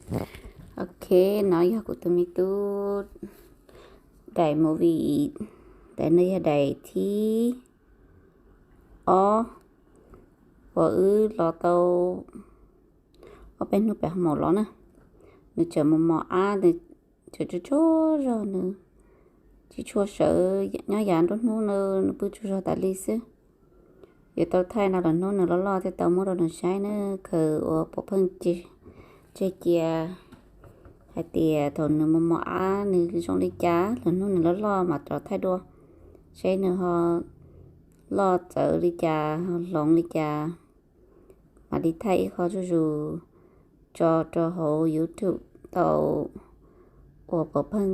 Ok, no yog kuv tus me tub daim movie, daim no yog daim thib ob uas wb los tau ob peb hnub pem ho maum los na. Nws tseem mos mos ab, nws tseem tsuag tsuag zog, nws tsis tshua sawv nyob yav nruab hnub no, nws pw tsaug zog tas li xwb. Yuav tau thaij no los hnub nws loj loj thiaj tau muab rau nws saib na. Khaws ua pov pheej tseg cia hais tias thaum nws mos mos ab nws zoo li cas, los hnub nws loj loj mam rov thaij dua, saib nws ho loj txawv li cas, ho hloov li cas, mam li thaij ib qho zuj zus tso rau hauv YouTube tau ua pov pheej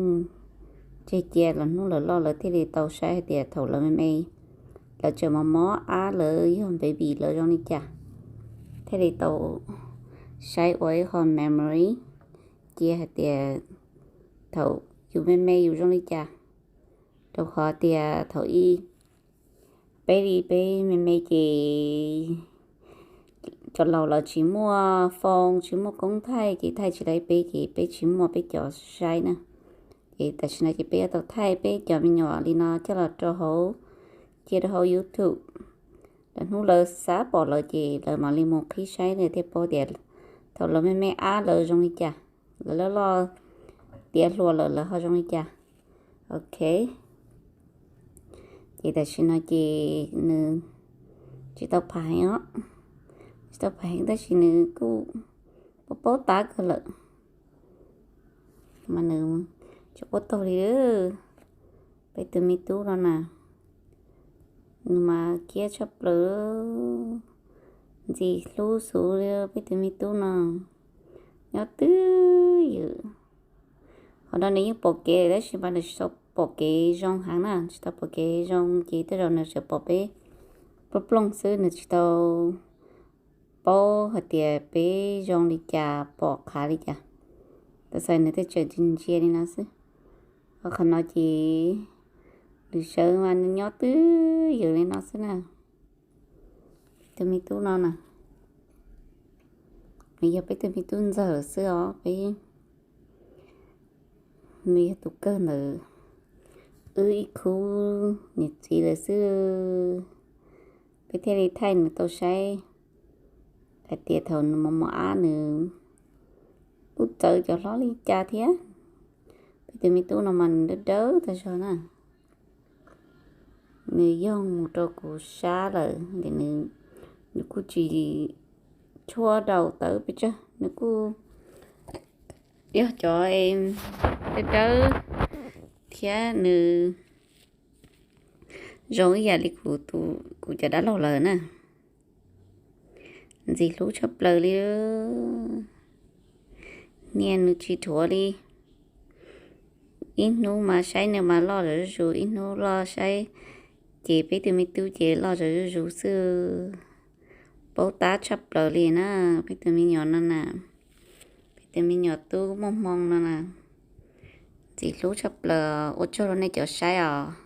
tseg cia los hnub lawv loj lawv thiaj li tau saib hais tias thaum lawv me me, lawv tseem mos mos ab, lawv yog baby lawv zoo li cas, thiaj li tau saib ua ib qho memory cia hais tias thaum yus me me yus zoo li cas. Rau qhov tias thaum ub peb li peb me me ces cov laus lawv tsis muaj phone, tsis muaj koob thaij, ces thaij tsis tau peb, ces peb tsis muaj peb cov saib na. Ces tam sim no ces peb yuav tau thaij peb cov me nyuam li no coj los rau hauv, cia rau hauv YouTube. Lawv hnub lawv xav pom lawv ces lawv mam li mus qhib saib thiaj paub tias thaum lawv me me ab lawv zoo li cas, lawv loj loj tiav hluas lawm lawv ho zoo li cas. Ok, ces tam sim no ces nws tsis tau pham heev os, tsis tau pham heev tab sis nws kuj paub paub tab kawg lawm, mas nws tsis quab taug li. Peb tus me tub no na, nws mas kiab tshaj plaws, ntxim hlub xwb li peb tus me tub no, nyob twj ywm. Qhov no nws yeej pom kev tab sis mas nws tsis tau pom kev zoo heev na, tsis tau pom kev zoo ces tej zaum nws tsuas pom peb plooj plooj xwb, nws tsis tau paub hais tias peb zoo li cas, pom qhav li cas. Tab sis nws tej tseem ntsia ntsia li no xwb. Ho qhov no ces nws sawv mas nws nyob twj ywm li no xwb na. Peb tus me tub no na, nws yog peb tus me tub ntxawg lawm xwb os. Peb, nws yog tus kawg ntawm wb ib khub niam txiv lawm xwb. Peb thiaj li thaij nws tau saib hais tias thaum nws mos mos ab nws kuj txawv cov hlob li cas thiab. Peb tus me tub no mas nws dawb dawb tag zog na. Nws yoog mus rau kuv sab lawm, nws kuj tsis tshuab daus tawv pes tsawg, nws kuj yog cov dawb dawb thiab nws zoo ib yam li kuv, kuv cov dab laug lawm na. Ntxim hlub tshaj plaws li. Niaj nws tsis dhuav li. Ib hnub mas saib nws mas loj zom zuj zus, ib hnub loj saib ces peb tus me tub ces loj zom zuj zus xwb. Paub tab tshaj plaws li na, peb tus me nyuam no na. Peb tus me nyuam tub muaj hmoo no na. Ntxim hlub tshaj plaws, ua tsaug rau nej cov saib os.